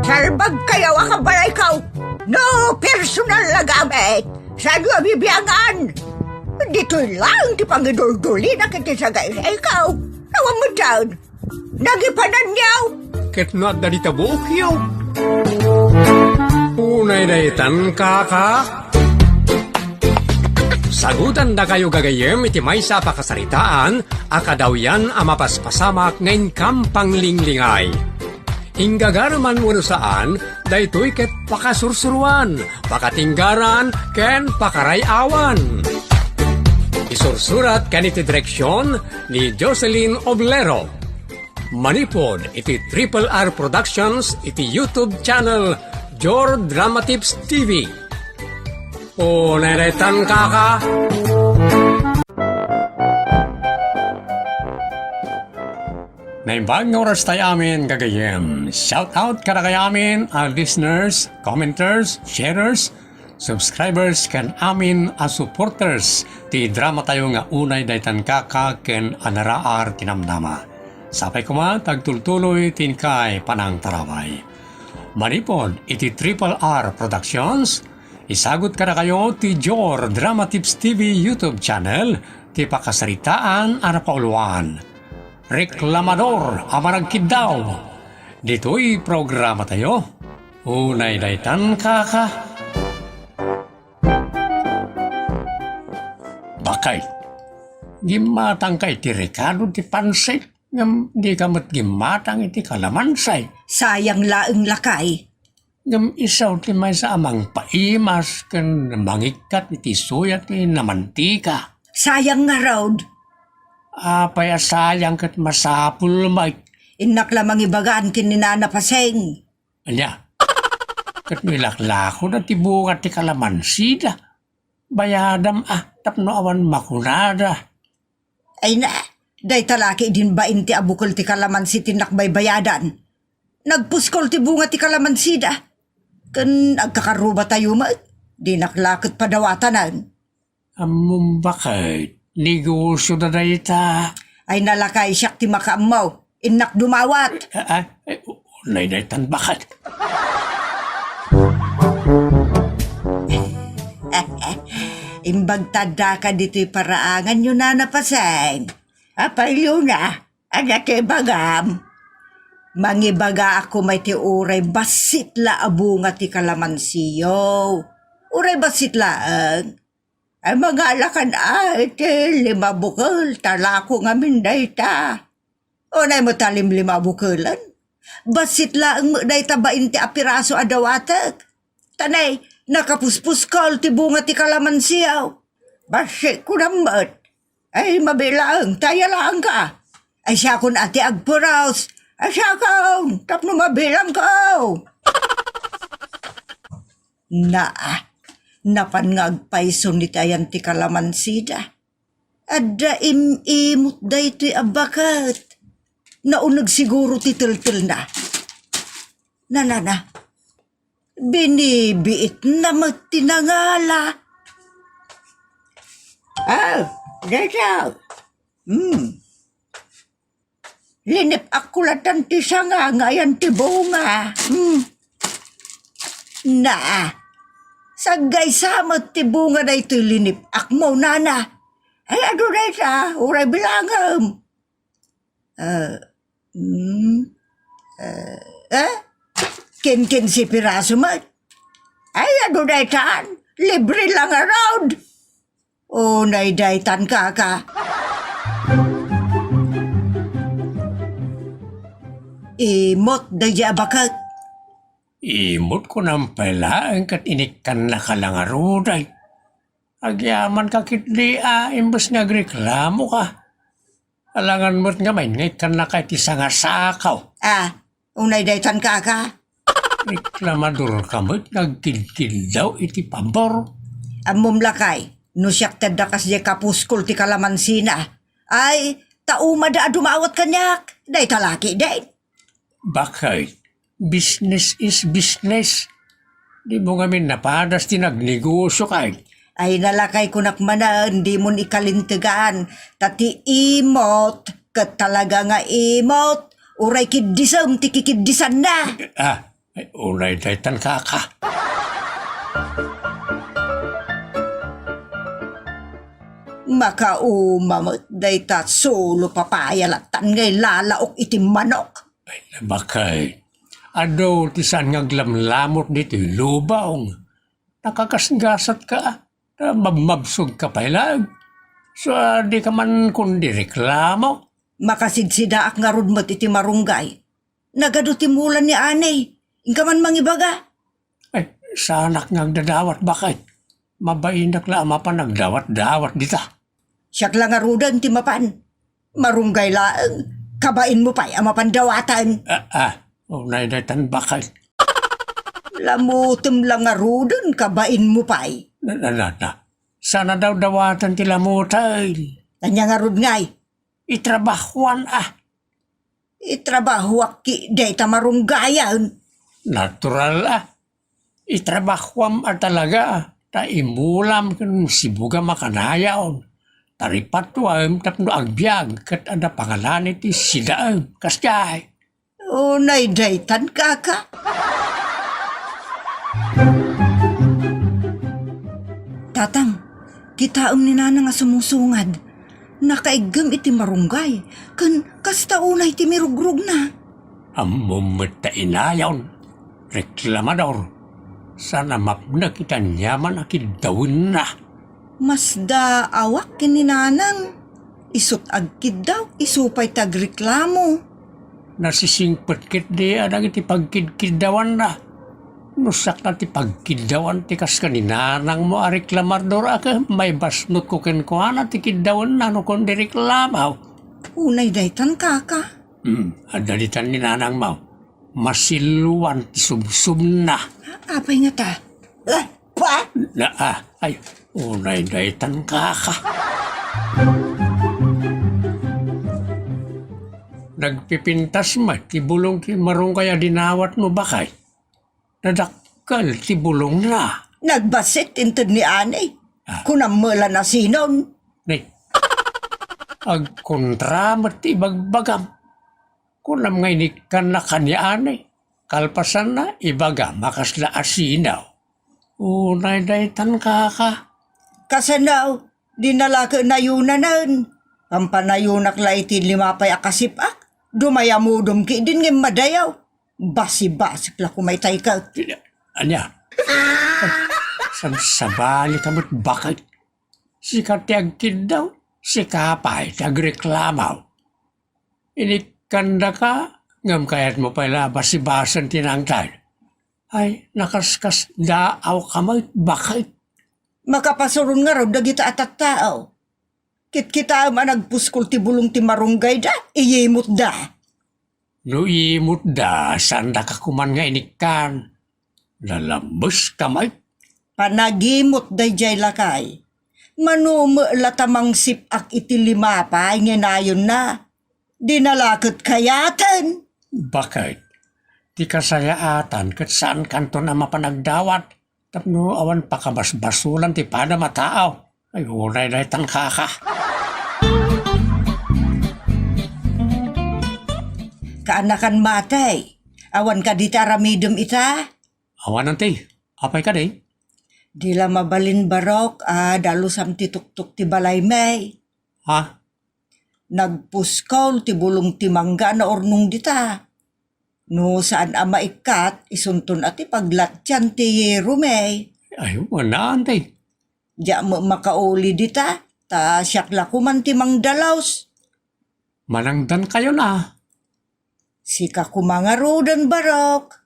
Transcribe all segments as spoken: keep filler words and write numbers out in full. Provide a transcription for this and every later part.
Salbagkayo a kabalayko. No personal a gamit, saanyo a bibiangan. Ditoy laeng ti pangiduldulina iti sagaysayko. Awan metten. Nagipananyo. Ket no adda dita buokyo. Unay daytan, kaka. Sagutandakayo gagayyem iti maysa a pakasaritaan a kadawyan a mapaspasamak nga inkam panglinglingay. Inggagaram wenno saan, daytoy ket pakasursuroan, pakatinggaran, ken pakaray-awan. Isursurat ken iti direksion ni Jocelyn Oblero. Manipud iti Triple R Productions iti YouTube channel Jor Drama Tips T V. Unay daytan, kaka. Naimbag nga oras tayo amin, gagayyem. Shout out kadakayo amin a listeners, commenters, sharers, subscribers, ken amin a supporters ti drama tayo nga Unay Daytan Kaka ken Anaraar ti Namnama. Sapay koma, tagtultuloy ti inkay panangtarabay. Manipud iti Triple R Productions, isagut kadakayo ti Jor Drama Tips T V YouTube channel ti pakasaritaan a napauluan. Reklamador a Managkiddaw. Ditoy programa tayo, Unay Daytan, kaka. Bakay, gimmatangka iti rekado ti pansit, ngem dika met gimmatang iti kalamansi. Sayang laeng, lakay. Ngem isu ti maysa a mangpaimas ken mangikkat iti suya ti namantika. Sayang ngarud. Apay a sayang ket masapul met. Innak la mangibagaan ken ni Nana Paseng. Ania? Ket no ilaklakoda ti bunga ti kalamansida, bayadam a tapno awan makunada. Ay na, dayta la ketdin bain ti abukel ti kalamansi ti innak baybayadan. Nagpuskol ti bunga ti kalamansida. Ken agkakarrubatayo met, dinak la ket padawatanen. Ammom, bakay, negosioda dayta. Ay na, lakay, siak ti makaammo. Innak dumawat. Ah, ah, eh, unay daytan, bakay. Imbag ta addaka ditoy paraanganyo, Nana Paseng. Apay, Leona, ania ti ibagam? Mangibagaak koma iti uray bassit la a bunga ti kalamansiyo. Uray bassit laeng. Ay, mangalakan a iti lima bukel, ta lako ngamin dayta. Unay met a limlima a bukelen. Bassit laeng met dayta bain ti apiraso a dawatek. Ta nay, nakapuspuskol ti bunga ti kalamansiyo. Bassit, kunam met. Ay, mabiit laeng, ta aya laengka. Ay, siakon a ti agpuros. Ay, siakon, tapno mabilanko. Naa, napan nga agpayso iti ayan ti kalamansida. Adda im-imot daytoy a baket. Nauneg siguro ti teltelna. Na, na, na. Binibiitna met ti nangala. Ah, dayta. Hmm. Linip-akko latan ti sanga nga ayan ti bunga. Hmm. Na, saggaysa met ti bunga daytoy linip-akmo, Nana. Ay, adu dayta, uray bilangem. Eh, hmm, eh, eh? Kinkinse piraso met. Ay, adu daytan, libre la ngarud. Unay daytan, kaka. Imot daydiay a baket. Imot, kunam pay laeng ket inikkannaka la ngarud ay. Agyamanka ketdi a imbes nga agreklamoka. Alangan met nga mainngaykan naka iti sangasakaw. Ah, unay daytan, kaka? Reklamador ka met nga agkidkiddaw iti pabor. Ammom lakay, no siak ti adda kasdiay kapuskol ti kalamansina. Ay, ta umada a dumawat kaniak, dayta la ketdin. Bakit? Business is business. Dimo ngamin napadas ti nagnegosio kay. Ay, nalakay kunak manen, dimon ikalintegan. Ta ti imot, ket talaga nga imot. Uray kiddisem ti kikiddisanna. Ah, Ay, unay daytan, kaka. Makauma met dayta solo papaya lattan nga ilalaok iti manok. Ay, nabakay. Adu ti saan nga aglamlamot ditoy lubong. Nakagasgasatka, ta mabmabsogka pay laeng. So, a, dika man kundi reklamo. Makasidsidaak ngarud met iti marunggay. Nagadu ti mula ni Anay. Inka man mangibaga. Ay, saanak nga agdadawat, baket. Mabainak la a mapan agdawat-dawat dita. Siak la ngaruden ti mapan. Marunggay laeng, kabainmo pay a mapan dawaten. Ah, ah, unay daytan, baket. Lamutem la ngaruden, kabainmo pay. Na, na, na, na. Saan a dawdawaten ti lamutem. Ania ngarud ngay? Itrabahuan, ah. Itrabahuak ki dayta marunggayan. Natural, ah. Itrabahuam a talaga, ta imulam ken sibugam a kanayon. Ta ripatuem tapno agbiag ket adda panganan iti sidaem. Kasdiay. Unay daytan, kaka. Tatang, kitaem ni Nanang a sumusungad. Nakaiggem iti marunggay, ken kasta unay ti mirugrugna. Ammom met ta inayon, reklamador, saan a mapnek iti aniaman a kiddawenna. Masdaawak ken ni Nanang. Isut' agkiddaw, isu pay ti agreklamo. Nasisingpet ketdi a dagiti pagkidkiddawanna. No siak la ti pagkiddawan ti kas ken ni nanangmo a reklamador a ket maibasnotko kenkuana ti kiddawenna no kundi reklamo. Unay daytan, kaka. Hmm, adda ditan ni nanangmo. Masilluan ti subsubna. A-, apay ngata? Ah, pa? Na, ah, ay, unay daytan, kaka. Nagpipintas met ti bulong ti marunggay a dinawatmo, baket. Nadakkel ti bulongna. Nagbassit inted ni Anay. Ah. Kunam met la nasinon. Ni, agkontra met ti ibagbagam. Kunam nga inikkanna ken ni Anay. Kalpasanna, ibagam a kasla asino. Unay daytan, kaka. Kasano? Dina la ket nayunanen. Pampanayonak la iti lima pay a kasip-ak. Dumayamudom ketdin ngem madayaw. Basibasik la koma itay ket. Ania? Sabsabalika met, baket. Sika ti agkiddaw, sika pay ti agreklamo. Inikkandaka, ngem kayatmo pay la a basibasen ti nangted. Ay, nakaskasdaawka met, baket. Makapasuron ngarud dagita a tattao. Kitkitaem a nagpuskol ti bulong ti marunggayda, iyimutda. No iyimutda, saandaka koman nga inikkan. Nalameska met. Panagimut daydiay, lakay. Mano met la ta mangsip-ak iti lima pay nga nayonna. Dina la ket kayaten. Baket? Ti kasayaatan ket saankanton a mapan agdawat tapno awan pakabasbasolan ti padam a tao. Ay, unay daytan, kaka. Kaanakan, Matey. Awan kadi ti aramidem ita? Awan, anti. Apay kadi? Di la mabalin, barok, a dalusam ti tuktok ti balaymi. Ha? Nagpuskol ti bulong ti mangga a naurnong dita. No saan a maikkat, isunton a ti paglatian ti yeromi. Ay, wen, anti. Diak met makauli dita, ta siak la koman ti mangdalus. Manangdankayon a. Sika koma ngaruden, barok.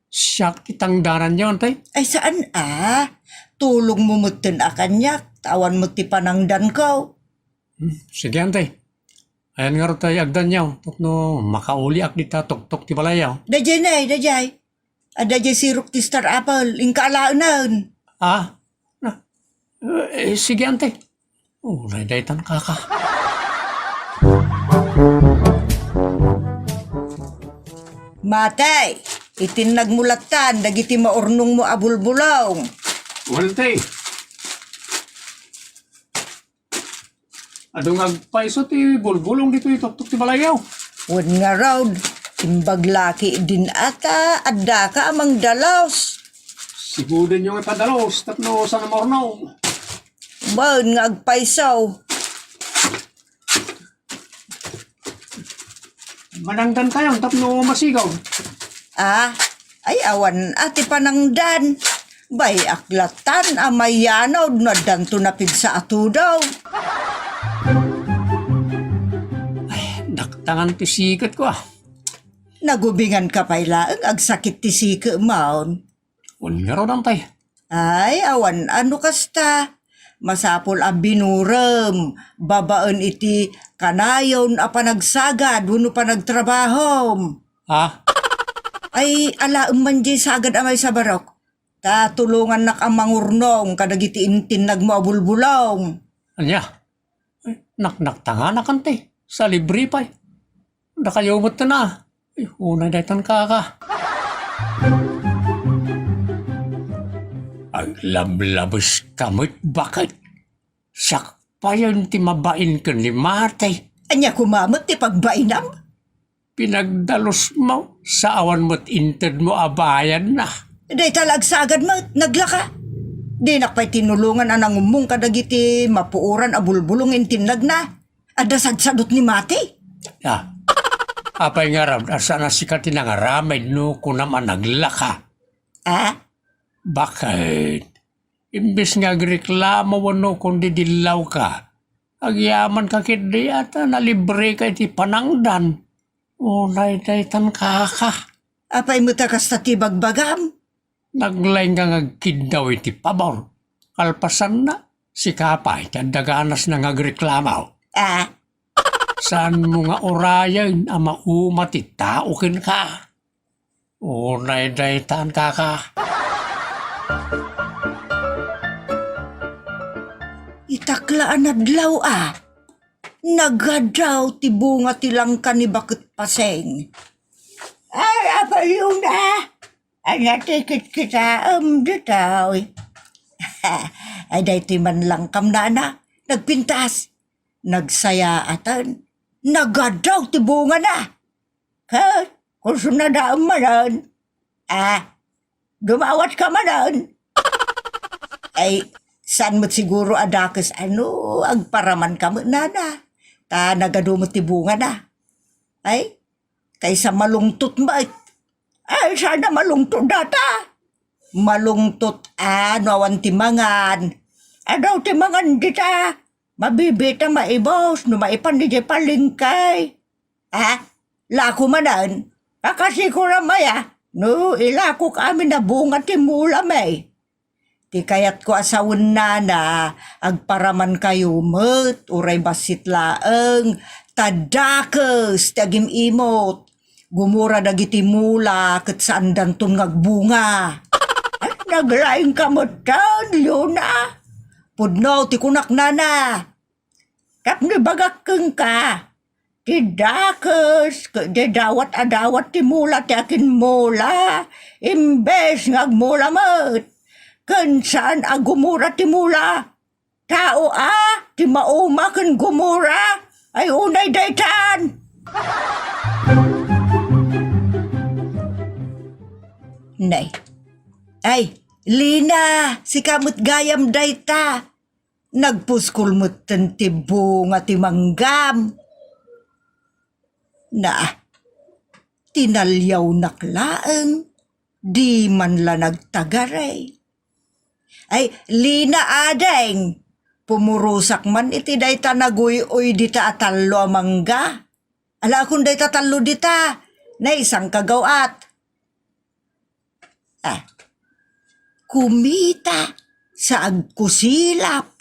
Siak ti tangdananyo, anti? Ay, saan a. Tulongmo metten a kaniak, ta awan met ti panangdanko. Hmm, sige, anti. Ayan ngarud tay agdanyo, tapno makauliak dita tuktok ti balayyo. Daydiay ne, daydiay. Adda diay sirok ti star apple, inka alaenen. Ah? Na, eh, sige, anti. Unay daytan, kaka. Matey, itinnagmo lattan dagiti maurnongmo a bulbulong. Wen, anti. Adu nga agpayso ti bulbulong ditoy tuktok ti balayyo. Wen ngarud, Imbag laki din ata, addaka a mangdalos. Sigudenyo nga ipadalos tapno saan a maurnong. Wen nga agpayso. Manangdan kayon tapno masigaw. Ah, ay awan a ti panangdan. Bay, aklatan a mayanaw no addanto napigsa a tudaw. Ay, daktangan ti siketko, ah. Nagubingan ka pay laeng agsakit ti sikemon. Wen ngarud, tay. Ay, awan a no kasta. Masapul a binurem babaen iti kanayon a panagsagad wenno panagtrabahom. Ha? Ay, alaem man diay sagad a maysa, barok. Ta tulongannak a mangurnong kadagiti intinnagmo a bulbulong. Ania? Ay, naknaktanganakan ti, sa libre pay. Dakayo met na. Ay, unay daytan kaka. Aglablabes ka met, baket. Siak payen ti mabain ken ni Mati. Ania koma met ti pagbainam? Pinagdalusmo, sa awan met intedmo a bayanna. Dayta la agsagad met, naglaka. Dinak pay tinulongan a nangummong kadagiti mapuoran a bulbulong intinnagna. Adda sadsadot ni Mati. Ah, apay ngarud a saan a sika ti nangaramid no kunam a naglaka? Ah? Baket, imbes nga agreklamo wenno kundidillawka, agyamanka ketdi a ta nalibreka iti panangdan. Unay daytan kaka. Apay met a kasta ti bagbagam? Naglaing nga agkiddaw iti pabor. Kalpasanna, sika pay ti adda ganasna nga agreklamo. Ah? Saanmo nga urayen a mauma ti tao kenka? Unay daytan, kaka. Itakla a nadlaw a, nagadaw ti bunga ti langka ni Baket Paseng. Ay, apay, Yona! Ania ti kitkitaem ditoy? Ay, daytoy man langkam, nana. Nagpintas. Nagsayaaten. Nagadaw ti bungana. Ket, kusnadaem manen. Ah, dumawatka manen. Ay, saan met siguro a dakes a no agparamanka met, nana. Ta nagadu met ti bungana. Ay, kaysa malungtot met. Ay, saan a malungtot dayta. Malungtot a no awan ti mangan. Adu ti mangan dita. Mabibita maibus no maipan idiay palengke. Ah, lako manen. Pakasikoram aya no ilakok amin a bunga ti mulami. Ti kayatko a sawen, nana, agparamankayo met, uray bassit laeng, ta dakes ti agim-imot. Gumura dagiti mula ket saandanton nga agbunga. Ay, naglaingka metten, Yona. Pudno ti kunak, nana. Tapno ibagak kenka, ti dakes ket diay dawat a dawat ti mula ti akinmula, imbes nga agmula met. Ken saan a gumura ti mula. Tao a ti mauma ken gumura, ay unay daytan. Nay. Ay, Lina, sika met gayam dayta. Nagpuskol metten ti bunga ti manggam. Na, tinaliawnak laeng, di man la nagtagari. Ay, Lina, ading, pumurosak man iti dayta naguy-uy dita a tallo a mangga. Alaakon dayta tallo dita, naisangka gaw-at. Ah, kumita sa agkusilap.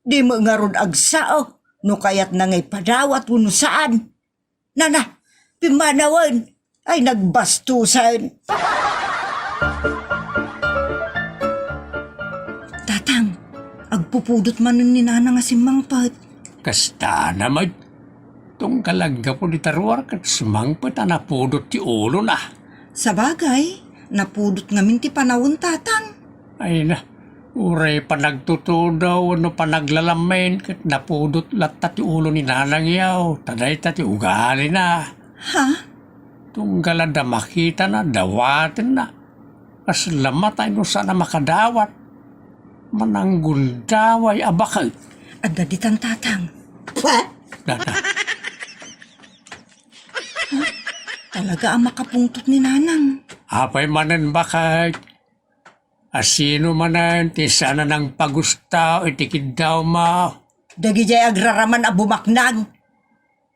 Di met ngarud agsao no kayatna nga ipadawat wenno saan. Nana, pimmanawen. Ay, nagbastusen. Tatang, agpupudot manen ni Nana nga simmangpet. Kasta na met. Tunggal aggapu dita ruar ket sumangpet a napudot ti ulona. Sabagay, napudot ngamin ti panawen, Tatang. Ay na, uray panagtutudo wenno panaglalammen ket napudot latta ti ulo ni Nanang yaw, ta dayta ti ugalina. Ha? Tunggal adda makitana, dawatenna. Kasla matay no saan a makadawat. Mananggundaway a baket. Adda ditan, Tatang. Pa? Dada. Talaga a makapungtot ni Nanang. Apay manen, baket? A sino manen ti saan a nangpagusto iti kiddawmo? Dagidiay agraraman a bumaknang.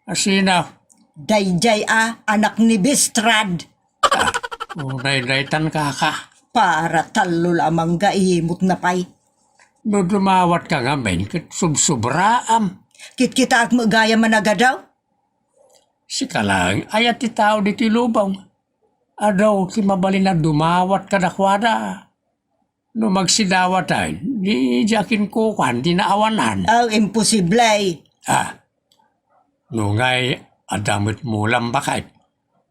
A sino? Daydiay a anak ni Bistrad. Ah, unay daytan, kaka. Para tallo la a mangga, imot na pay. No dumawatka ngamin, ket subsubraam. Kitkitaak met gayam a nagadaw. Sika laeng aya ti tao ditoy lubong. Adu ti mabalin a dumawat kadakuada. No magsidawatan, di, di akin kukuan, di naawanan. Aw, imposible. Ah, no ngay, adda met mulam, baket.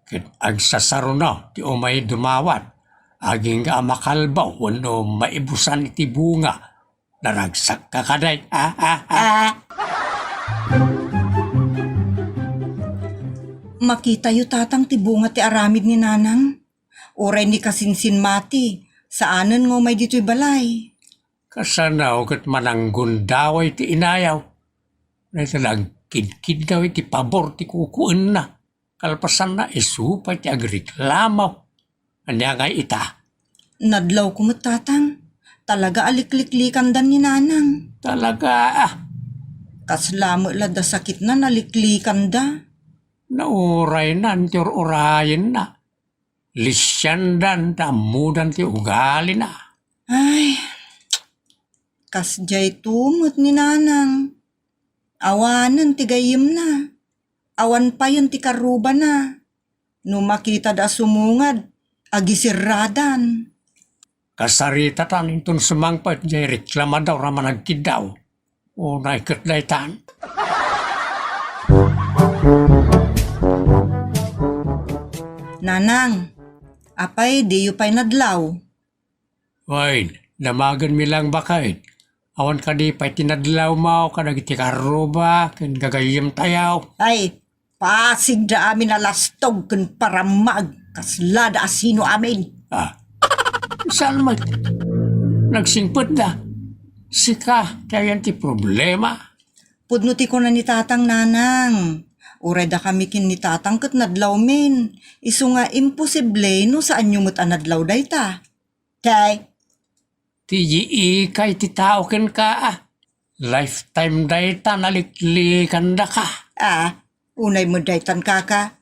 Ket agsasaruno ti umay dumawat. Agingga a makalbaw wenno maibusan iti bunga. Naragsakka kadi, ah, ah, ah. Ah. Makitayo, Tatang, ti bunga ti aramid ni Nanang. Uray ni kasinsinmati, saanen nga umay ditoy balay. Kasano ket mananggundaway ti inayo. Dayta la agkidkiddaw iti pabor ti kukuenna. Kalpasanna, isu pay ti agreklamo. Ania ngay ita? Nadlawko met, Tatang. Talaga a likliklikandan ni Nanang. Talaga, ah. Kasla met la da sakitna, naliklikanda. Nauraynan ti ur-urayenna. Lisiandan ta ammodan ti ugalina. Ay, kasdiay to met ni Nanang. Awanen ti gayyemna. Awan payen ti karrubana. No makitad a sumungad, agisirradan. Kasaritatan inton sumangpet jay reklamador a managkiddaw. Unay ket daytan. Nanang, apay diyo pay nadlaw? Wen, damagenmi laeng, baket. Awan kadi pay ti nadlawmo kadagiti karruba ken gagayyemtayo? Ay, pasigda amin a lastog ken parammag, kasla da a sino amin. Ah, saan met? Nagsingpetda. Sika ti ayan ti problema. Pudno ti kuna ni Tatang, Nanang. Uray dakami ken ni Tatang ket nadlawmin. Isu nga imposible no saanyo met a nadlaw dayta. Tay. Ti ikay ti tao kenka, ah. Lifetime dayta naliklikandaka. Ah, unay met daytan, kaka.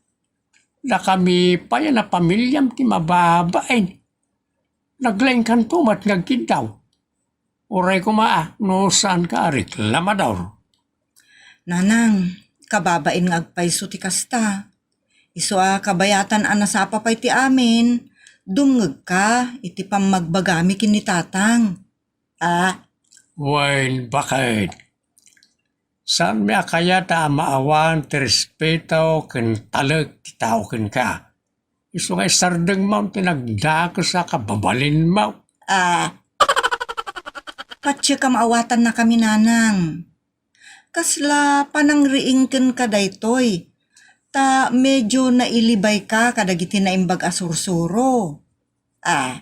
Dakami pay a napamiliam ti mababain. Naglaingkanto met nga agkiddaw. Uray koma, ah, no saanka a reklamador. Nanang, kababain nga agpayso ti kasta. Isu a kabayatan a nasapa pay ti amin, dumngegka iti pammagbagami ken ni Tatang. Ah? Wen, baket? Saanmi a kayat a maawan ti respeto ken talek ti tao kenka. Isu nga isardengmo ti nagdakes a kababalinmo. Ah, patiekam a awatannakami, Nanang. Kasla panangriing kenka daytoy, ta medio nailibayka kadagiti naimbag a sursuro. Ah.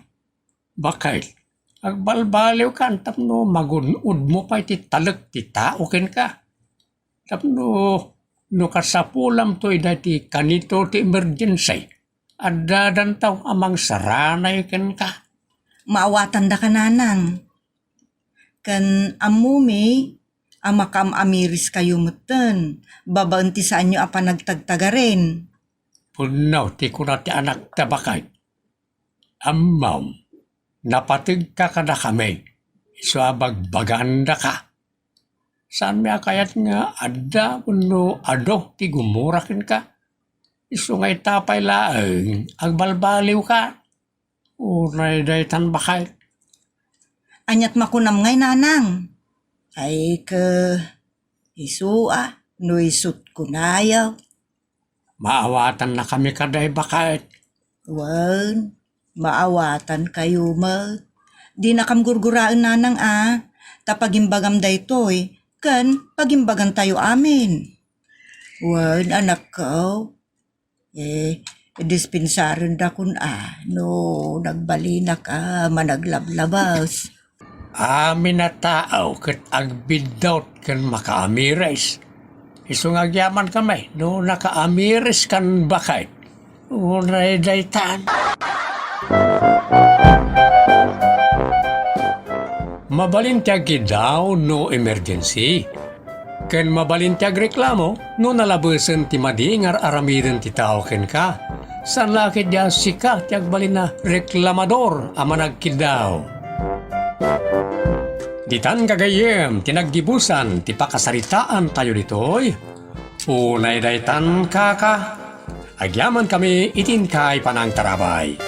Baket, agbalbaliwkan tapno magun-odmo pay ti talek ti tao kenka. Tapno no kasapulamto ida ti kanito ti emergency, addadanto a mangsaranay kenka. Maawatandaka, Nanang. Ken ammomi a makaam-amiriskayo metten babaen ti saanyo a panagtagtagaren. Pudno ti kuna ti anakta, baket. Ammom, napategka kadakami, isu a bagbagaandaka. Saanmi a kayat nga adda wenno adu ti gumura kenka. Isu nga ita pay laeng, agbalbaliwka. Unay daytan, baket. Aniat makunam ngay, Nanang? Ay, ke, isu a, no isut kunayo. Maawatannakami kadi, baket. Wen, maawatankayo met. Dinakam gurguraen, Nanang, a, ta pagimbagam daytoy, ken pagimbagantayo amin. Wen, anakko. Eh, dispensarenda kun a, no nagbalinaka managlablabas. Amin a tao ket agbiddaut ken makaamiris. Isu nga agyamankami no nakaamiris kan bakay. Uray daytan. Mabalin ti agkiddaw no emergency. Ken mabalin ti agreklamo no nalabesen ti madi nga ar-aramiden ti tao kenka. Saan la ket dia sika ti agbalin a reklamador a managkiddaw. Ditan gagayyem ti naggibusan ti pakasaritaantayo ditoy. Unay daytan, kaka, agyamankami iti inkay panangtarabay.